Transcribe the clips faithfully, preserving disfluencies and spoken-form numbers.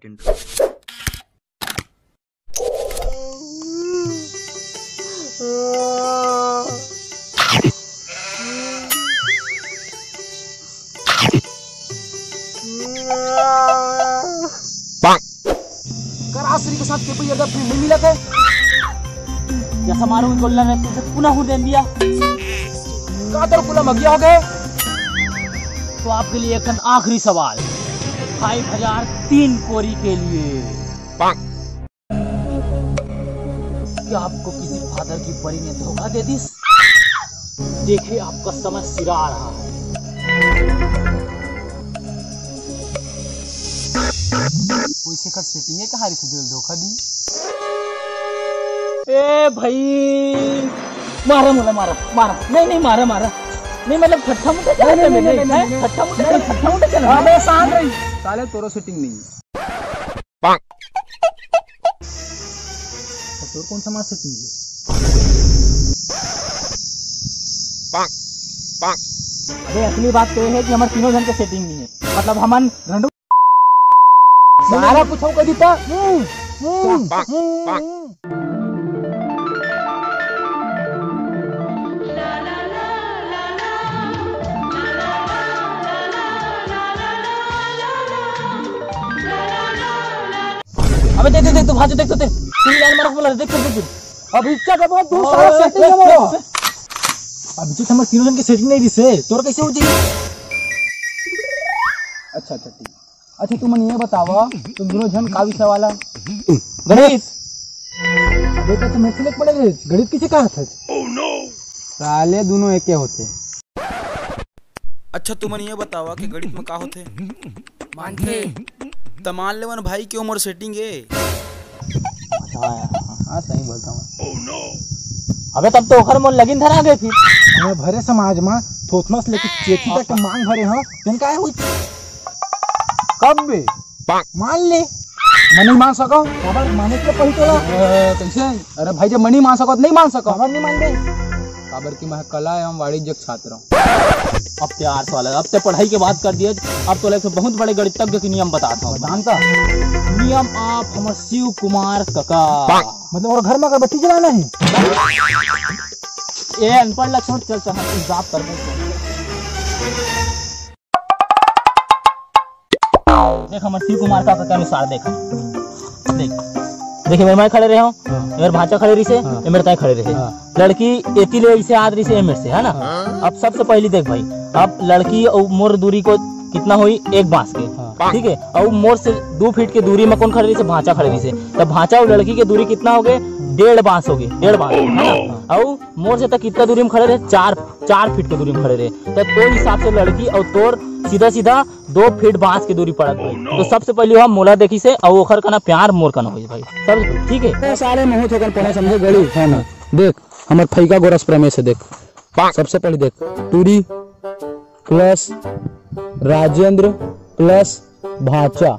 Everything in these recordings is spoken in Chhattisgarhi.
Tintu. कर आज श्री के साथ के कोई अगर फिर नहीं मिला था। जैसा मालूम गोल्ला ने तुझे पुनः हूँ दे दिया। का तोर कुला मगिया हो गए? तो आपके लिए एक आखिरी सवाल, फाइव हजार तीन कोरी के लिए। क्या आपको किसी फादर की परी ने धोखा दे दिस? देखिए, आपका समय सिरा रहा है। वैसे कर सेटिंग है, कहाँ रिश्ते धोखा दी? ए भाई, मारा मोला, मारा, मारा। नहीं, नहीं, मारा, मारा। नहीं, मतलब, ठट्ठा मुट्ठा चला नहीं, नहीं, नहीं, नहीं, नहीं, नहीं, नहीं। ठट्ठा मुट्ठा चला, ठट्ठा मुट्ठा चला। अबे, शांत रही। साले, तोरो सेटिंग नहीं है। तो तोर कौन सा मार सेटिंग है? अबे, असली बात तो ये है कि हमारे तीनों जन के सेटिंग नहीं है। मतलब, हमन रंडू सारा कुछ हो कभी तो। हम्म, हम्म, हम्म। अबे देख, देख, देख, तू भाजो, देख तो, देख। तू लाइन मारो बोला, देख, देख, देख। अभी क्या, बहुत दूर सारा सेटिंग है वो। अभी तो हमर तीनों जन के सेटिंग नहीं दिसे, तोर कैसे हो जाई? अच्छा, अच्छा, ठीक। अच्छा, तुमन ये बतावा, तुम दोनों जन का विषय वाला? गणित। अबे, तो तुम मेरे से लेके पड़े गए, गणित किसे कहा था? साले, दोनों एके होते। अच्छा, तुमन ये बतावा कि गणित में का होथे? मानथे। त मान लेवन भाई, कि वो मोर सेटिंग है। हाँ यार, हाँ, हाँ, सही बोलता हूँ। अबे, तब तो ओखर मोर लगिन धरा गए फिर। हमें भरे समाज में थोथमस लेके चेती तक मांग भरे हो, तेन काहे हुई? कब बे? मान ले। मैं नहीं मान सको, काबर माने के पही तोला। अ, कैसे? अरे भाई, जब मैं नहीं मान सको, तो नहीं मान सको। काबर नहीं मान दे? काबर कि मैं कला एवं वाणिज्य के छात्र हूँ। अब ते आर्ट्स वाला, अब ते पढ़ाई के बात कर दिए, अब तो लेके बहुत बड़े गणितज्ञ के नियम बताता हूँ। बतान का? नियम आप हमर शिव कुमार कका। मतलब, और घर में अगरबत्ती जलाना है? ए अनपढ़ लक्षण, चल, चल, हम कुछ बात कर दे। देख, हमर शिव कुमार का, का अनुसार देख, देख, देखिए, मेरे मैं खड़े रहे हूँ, हाँ। मेरे भांचा खड़े रही से, हाँ। ये मेरे ताई खड़े रहे। हाँ। लड़की एती ले इसे आद रही से, ए मेरे से, है ना? हाँ। अब सबसे पहली देख भाई, अब लड़की और मोर दूरी को कितना हुई? एक बांस के, हाँ। ठीक है, और मोर से दो फीट के दूरी में कौन खड़े रही से? भांचा खड़े रही से। तो भांचा और लड़की के दूरी कितना हो गए? डेढ़ बांस हो गए, डेढ़ बांस, है ना? और मोर से तक कितना दूरी में खड़े रहे? चार, चार फीट के दूरी में खड़े रहे। तो, तो हिसाब से लड़की और तोर सीधा सीधा दो फीट बांस के दूरी पड़त भाई। तो सबसे पहले हम मोला देखी से, और ओखर का ना प्यार मोर का ना होई भाई। सब ठीक है। ए साले महू थोकन पढ़े समझे गली है ना। देख, हमर फैका गोरस प्रमेश है, देख। सबसे पहले देख, टूरी प्लस राजेंद्र प्लस भांचा,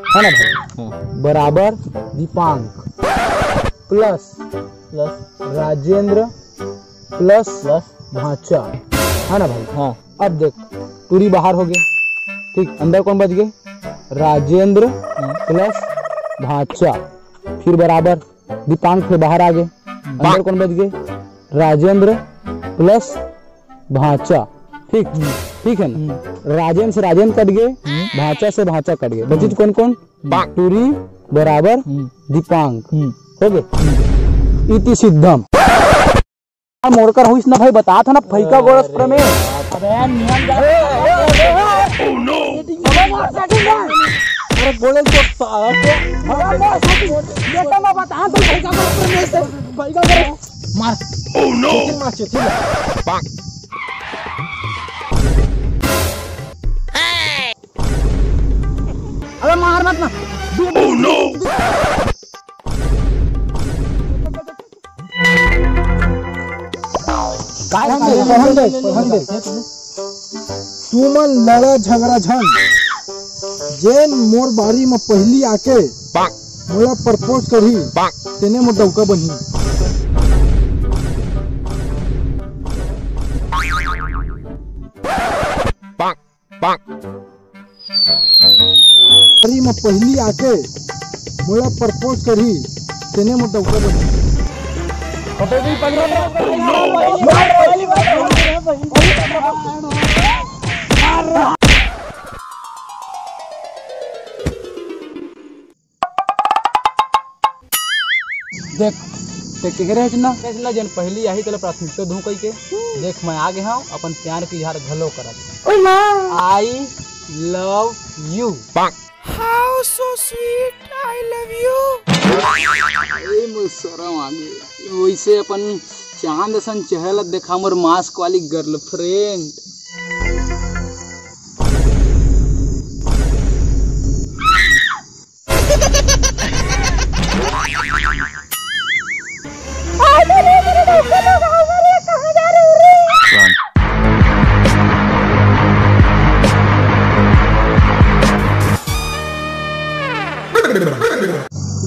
है ना भाई? हाँ। बराबर Deepank plus plus Rajendra plus plus भांचा, है ना भाई? हाँ। अब देख, टूरी बाहर हो गए, ठीक, अंदर कौन बच गए? राजेंद्र हाँ। प्लस भांचा, फिर बराबर दीपांक फिर बाहर आ गए, अंदर कौन बच गए? राजेंद्र प्लस भांचा, ठीक, ठीक है ना? राजेंद्र से राजेंद्र कट गए, भांचा से भांचा कट गए, बचित कौन कौन? टूरी बराबर दीपांक, हो गए। इति सिद्धम। मोर कर होइस ना भाई, बता था ना, फैका गोरस प्रमेश। अबे यार, नियम जा। अरे बोले तो साला को। अबे मार सेटिंग, ये तो मैं बता, तू फैका गोरस प्रमेश है, फैका गोरस। मार। Oh no! मार, चेती मार। अबे मार मत ना। Oh no! काय पढ़न दे, पढ़न दे। तुमन लड़ा झगड़ा झन, जेन मोर बारी म पहिली आके मोला प्रपोज करही, तेने मोर डौका बनही। अरे, मैं पहली आके मोला प्रपोज करही, तेने मोर डौका बनी। देख, ते केहे रहेस ना, रहेस ना, जेन पहली आही, तेला प्राथमिकता दूं कहिके। देख, मैं आ गे हंव, अपन प्यार के इजहार घलो करत। ओए माँ। I love you। How so sweet, I love you। ए, मोर सरम आ गे। वइसे अपन चांद असन चेहरा ला देखा, मोर मास्क वाली गर्लफ्रेंड।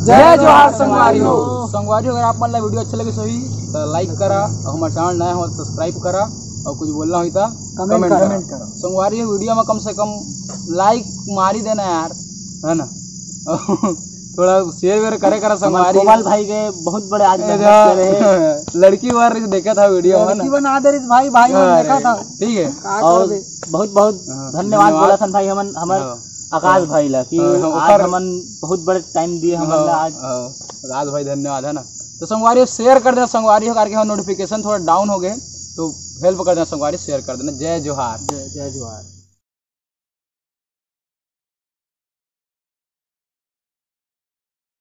जय जोहार संगवारी हो। संगवारी हो, अगर आप मन ला वीडियो अच्छा लगे होही त लाइक करा, अउ हमर चैनल नया हो त सब्सक्राइब करा, अउ कुछ बोलना होही त कमेंट करा। कमेंट करा। संगवारी हो, वीडियो में कम से कम लाइक मारी देना यार, है ना? थोड़ा शेयर वेयर करे करा हमर संगवारी। कोमल भाई के बहुत बड़े आज ए, मेहनत करे हे। लड़की वार देखे था वीडियो में ना। लड़की बना दे रहिस भाई, भाई मन अरे, देखा था। ठीक है। का और करबे? बहुत बहुत हाँ, धन्यवाद धन्यवाद। बोला थन भाई हमन, हमर हाँ। आकाश भाई ला कि हाँ, हाँ, आज ओकर हमन बहुत बड़े टाइम दिए हमन हाँ, ला आज। हाँ, आकाश भाई धन्यवाद, है ना। तो संगवारी शेयर कर देना संगवारी हो, करके हम नोटिफिकेशन थोड़ा डाउन हो गए, तो हेल्प कर देना संगवारी, शेयर कर देना। जय जोहार। जय, जय जोहार।